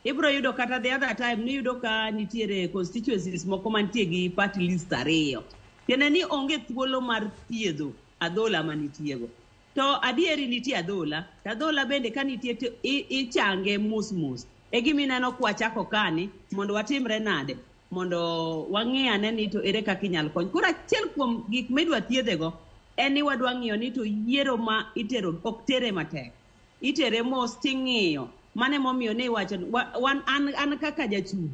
Ibro yudo kata the other time niyudo ka nitiere constituencies moko mantie gi party list ariyo. Tiende ni onge thuolo mar thiedho adhola manitiego. To adieri nitie adhola, to adhola bende ka nitie to ichange mos mos. E gima ineno kwachako kani mondo watimre nade mondo wang'i ane ni to ere kaka inyalo kony. Koro achiel kuom gik midwa thiedhego en ni wadwa ng'iyo ni to yiero ma itero ok tere matek. Itere mos ting'iyo. Mano emomiyo ne iwacho wan an kaka jachung'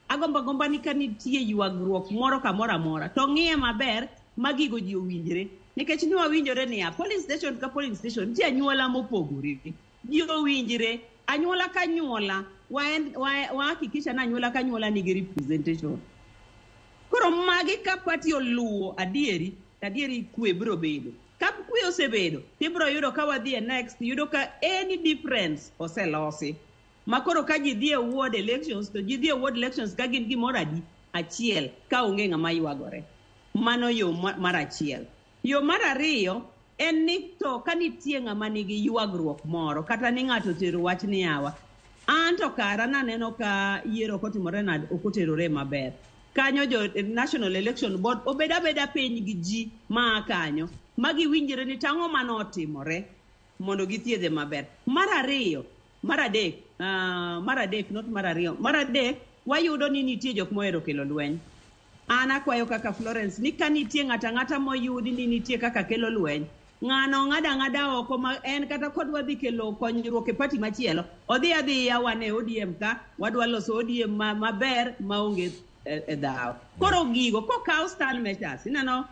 agombo agomba ni ka nitie ywagruok moro kamoro amora to ng'iye maber ma gigo ji owinjre. Nikech ne wawinjore niya, polling station ka polling station nitie anyuola mopogore. Ji owinjre, anyuola ka anyuola wahakikisha ni anyuola ka anyuola nigi representation. Koro magi ka party oluwo adieri, adieri kwe biro bedo. Ka kwe osebedo, tibiro yudo ka wadhi e next, yudo ka any difference oselosi. Ma koro ka ji dhi e ward elections, to ji dhi e ward elections ka gin gimoro adi? Achiel, ka onge ng'ama ywagore. Mano yo mar achiel. Yo mar ariyo en ni to ka nitie ng'ama nigi ywagruok moro, kata ni ng'ato otero wach ni yawa, an to kara naneno ka yiero ok otimore nade, ok oterore maber. Kanyo jo National Election Board obed abeda piny gi ji maa kanyo, ma giwinjre ni tang'o manotimore mondo githiedhe maber. Mar ariyo, mar adek, mar adek, not mar ariyo, mar adek, wayudo ni nitie jok mohero kelo lweny. An akwayo kaka Florence ni ka nitie ng'ato ang'ata moyudi ni nitie kaka kelo lweny, ng'ano ng'ado ang'ada oko ma en kata kodwa dhi kelo konyruok e party machielo, odhi adhiya wan e ODM ka, wadwa loso ODM maber maonge e dhawo. Koro gigo kokaw stand measures, ineno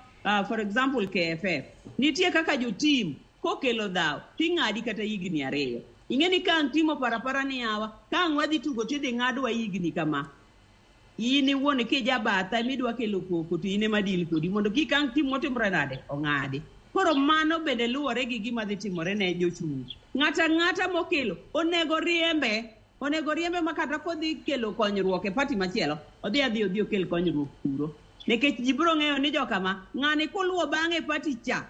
for example KFF, nitie kaka jotim kokelo dhawo ting'adi kata higni 2. Ing'e ni ka ang' timo parapara ni yawa, ka ang' wadhi tugo tidhi ng'adwa higni kama. In iwuon kijabatha midwa kelo koko to in ema deal kodi mondo kik ang' tim motimore nade ong'adi. Koro mano bende luwore gi gima dhi timore ne jochung'. Ng'ato ang'ata mokelo onego riembe, onego riembe ma kata kodhi kelo konyruok e party machielo, odhi adhi odhi okel konyruok kuro. Nikech ji biro ng'eyo ni jokama, ng'ani koluwo bang'e e party cha,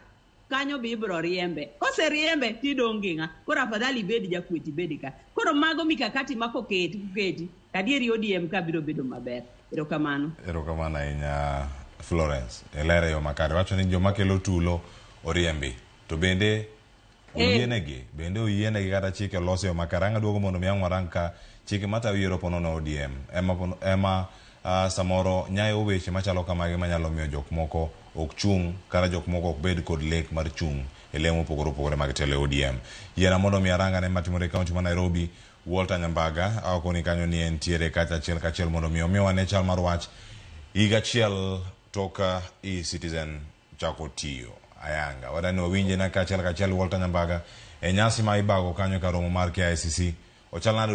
kanyo be ibiro riembe. Koseriembe tidong' gi ng'a? Koro afadhali ibed jakwet ibed ka. Koro mago mikakati ma koketi, koketi, adieri ODM ka biro bedo maber. Erokamano. Erokamano ahinya Florence. Elere yo makare. Wacho ni joma kelo tulo oriembi. To bende oyienegi, bende oyienegi kata chike olos e yo makare. Ang' aduogo mondo mi ang' warang ka chike matayo yiero ponono ODM ema samoro nyayo weche machalo kamagi manyalo miyo jok moko ok chung' kata jok moko ok bed kod lek mar chung' e le mopogore opogore mag telo e ODM. Yiena mondo mi arang ane matimore e kaunti ma Nairobi. Walter Nyambaga awakoni kanyo ni entiere kacha achiel kachiel mondo mi omiwa ne chal mar wach higa achiel tok e-Citizen chako tiyo ayanga. Wadani wawinje na kachiel kachiel Walter Nyambaga e nyasi ma ibago kanyo ka romo mar KICC. Ochal nade?